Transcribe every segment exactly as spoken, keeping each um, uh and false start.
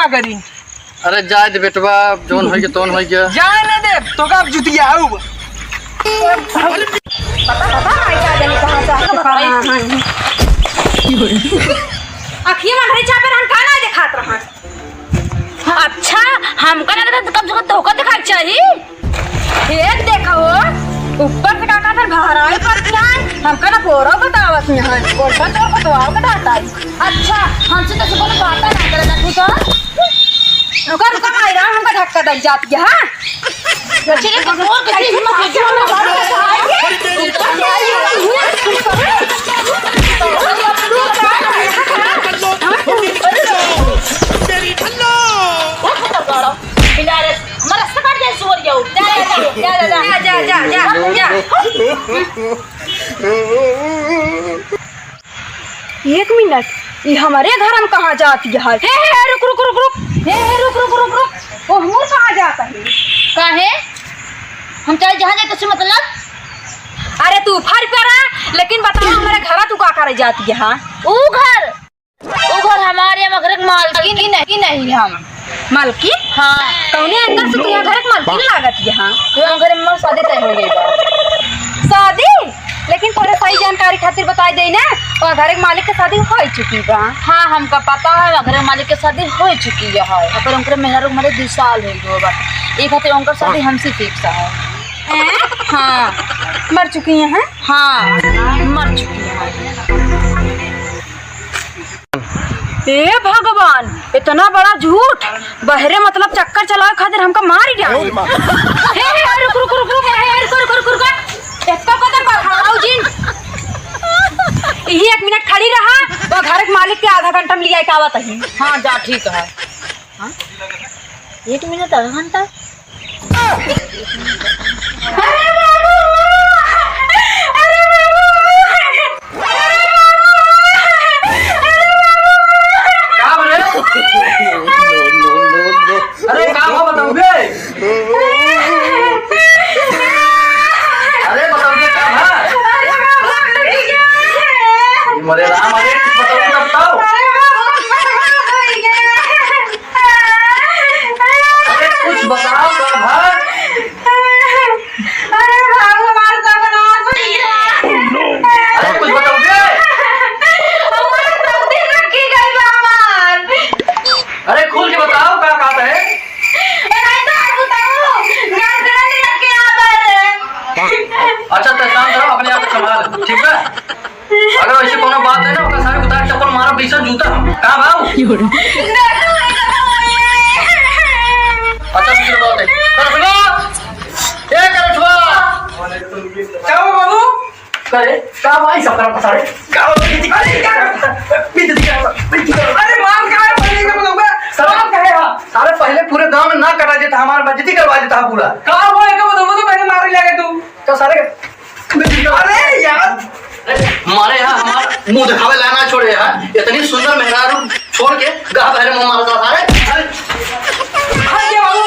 का करी? अरे जाए दे बेटवा, जौन होई के तौन होई के। जाए न दे, तो का जुतिया आऊ। पता, पता नहीं का जाने कहाँ से आके पड़ा है। अखिए मंडरी चापे रहन, का ना देखात रहन। अच्छा, हमका ना देखा, कम से कम तोहका देखाई चाहिए। एक देखा हो, ऊपर से का कहत है, भहराई पर क्या है? हमका ना पोरो बतावत नहीं है, उल्टा तोर बतवाओ के डांटा है। अच्छा, हमसे तो सुबह बात ना करे, ठीक है? रुका, रुका, माई राम, हमका धक्का दे जाती है, हाँ? बच्चे के पकड़ के हिम्मत से जो ना बात बताए। तेरी ढल्लो। बिलारे, मरस काट दे सुअर जाऊ। जा, जा, जा, जा, जा। एक मिनट, ई हमरे घर में कहाँ जाती है? हे, हे, हे, रुक, रुक, रुक, रुक। हे, हे, रुक, रुक, रुक, रुक। ओ, हमर कहाँ जाता है? काहे? हम चाहे जहाँ जाए, तुझसे मतलब? अरे, तू फर पे रहा, लेकिन बताओ, हमरे घर तू का करे जाती है? हाँ? ऊ घर? ऊ घर हमारे, हम घर के मालकिन ही नहीं, नहीं हम। मालकिन? हाँ। कौने एंगल से तू यहाँ घर के मालकिन लागत है? हाँ। तू हम घर में शादी तय हो गई बा। शादी? लेकिन तोरे सही जानकारी खातिर बताई दे ना, और घर के मालिक के शादी हो चुकी बा। हाँ, हमका पता है, घर के मालिक के शादी हो चुकी है, पर उनके मेहरारू मरे दो साल हो गए बा। एक हफ्ते उनकर शादी हमसे फिक्स है। हैं? हाँ। मर चुकी हैं? हाँ, मर चुकी है। ए भगवान, इतना बड़ा झूठ! बहरे मतलब चक्कर चलावे खातिर हमका मार गया। हे, हे, हे, रुक, रुक, रुक, रुक, हे, हे, रुक, रुक, रुक, रुक। इतना पता कर, हाँ, आओ जिन। यही एक मिनट खड़ी रहा, वो घर के मालिक के आधा घंटा में लिया के आवत ही। हाँ, जा, ठीक है। हाँ? एक मिनट, आधा घंटा? अरे बाबू! अरे बाबू! अरे बाबू! अरे बाबू! का बोले? अरे का हो बताऊ बे? अरे बताऊ बे का भा? अरे बाबू! मरे राम, अरे कुछ बताऊ, बताऊ। अरे कुछ बताओ, का भा? अरे बाबू, हमार सपना हो गया। अरे कुछ बताओ बे। हमार सपना रखी गई बा हमार। अरे खुल के बताओ, का कहत है? ए, नहीं तो आप बताओ। गर्लफ्रेंड रखे यहाँ पर। अच्छा, तो काम करो, अपने आप को संभाल, ठीक है? अगर ऐसे कोनो बात है ना, ओकर सारे उतार चप्पल मारब, बीसन जूता हम। का भाव? अच्छा, दूसरी बात है। करठवा! ए, करठवा! का हो बाबू? करे, का भाई सब तरफ सारे? का हो? अरे, का? बीच दिखा, बीच दिखा। अरे, मार का है? पहले का बताऊंगा। सर, मार का है, हाँ? सारे पहले पूरे गांव में ना कटा देता, हमारा बेइज्जती करवा देता है पूरा। का हो, एक बताऊंगा तो पहले मार लिया तू। तो सारे अरे यार, मारे यहाँ हमार मुंह दिखावे लाना छोड़े यहाँ, इतनी सुंदर मेहरारू छोड़ के गाह बहरे मुंह मारता था रे। अरे, हाँ क्या बाबू,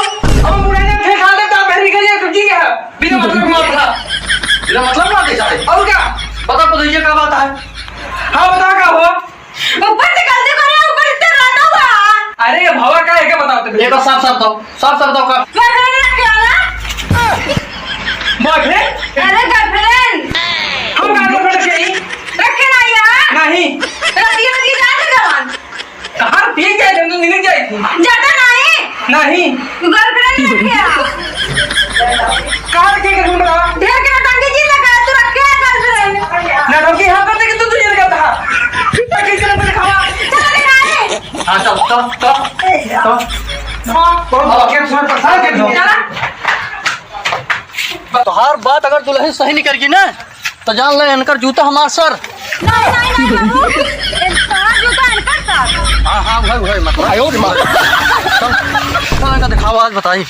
अब मुंह में फेंक खा लेता, बहरी के लिए सब्जी क्या है? बिना मतलब मार था। बिना मतलब मार दे सारे। और क्या? पता तो दीजिए क्या बात है? हाँ बता क्या हुआ? ऊपर से गलती करे, ऊपर इतना रहता हुआ। अरे ये भवा का है, क्या बताओ तुम? ये तो साफ साफ दो, साफ साफ दो का। मैं घर में रखे वाला। Boyfriend? अरे girlfriend। हम का girlfriend रखे ही? रखे ना यार। नहीं। रखिए, रखिए, जान दे जवान। कहाँ पिए जाए, तुम तो निकल जाए थी। जाता नहीं। नहीं। Girlfriend रखे आप। कहाँ रखे girlfriend बताओ? ढेर के नौटंकी जी लगा, तू रखे है girlfriend। नौटंकी हम करते कि तू तुझे करता है। तो किस तरह से दिखावा? चलो दिखाए। हाँ, चल, चल, चल, चल। बहुत बात है, तुम्हें परेशान कर दिया। चला। तोहार बात अगर दुल्हन सही निकल गई ना, तो जान ले, इनकर जूता हमार सर। नहीं, नहीं, नहीं, बाबू। इन-, तोहार जूता इनकर सर। हाँ, हाँ, वही, वही, मतलब। आयो रे माँ। चल, चल, इनका दिखावा, आज बताई।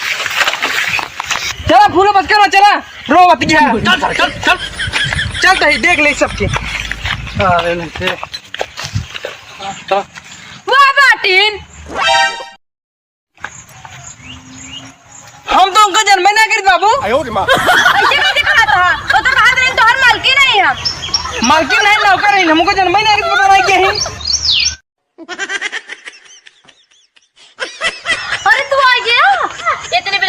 चला, फूलो, बस करा, चला। रो मत गया। चल, चल, चल, चल। चल, तो ही देख ले सबके। अरे, नहीं थे। चल। वाह, बाटिन। हम तो उनका जन्म ही ना करी बाबू। आयो रे माँ। ऐसे कैसे कहा था? वो तो कहा था, "नहीं, तो हर मालकिन नहीं हम।" मालकिन नहीं, नौकर नहीं, हमको जन्म ही ना करी, पता नहीं क्या है।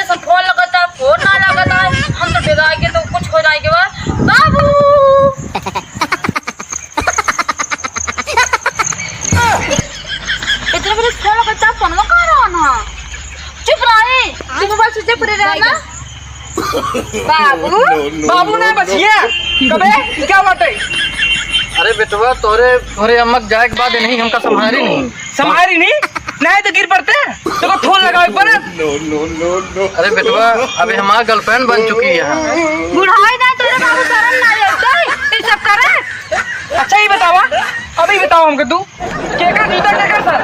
सब फोन लगता, फोन ना लगता, हम तो डेराइ के तो कुछ हो जाए के बा। बाबू! इतने बजे फोन लगता, फोन में कहाँ रहा ना? चुप रहे, तू मोबाइल से चुप रहे ना। बाबू? बाबू ना बचिया, कबे, ई का बाटे? अरे बेटवा, तोरे, तोरे अम्मा के जाए के बाद नहीं, हमका संभारी नहीं। संभारी नहीं? नहीं तो गिर पड़ते, तो को फोन लगावे पर। अरे बेटवा, अबे हमार गर्लफ्रेंड बन चुकी है। बुढ़ाई ना तोरे बाबू शर्म ना आवते, ई सब करे। अच्छा, ई बतावा, अभी बतावा हमके तू, केकर जूता केकर सर?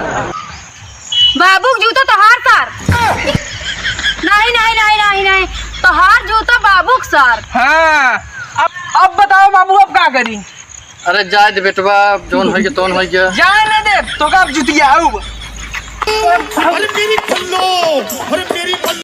बाबू के जूता तोहार सर। नहीं, नहीं, नहीं, नहीं, नहीं, तोहार जूता बाबू के सर। हाँ, अब, अब बतावा बाबू, अब का करी? अरे जाए दे बेटवा, जौन होइ गया तौन होइ गया। जाए ना दे, तो का अब जुतिया आऊ। अरे मेरी बल्लो, अरे मेरी बल्लो।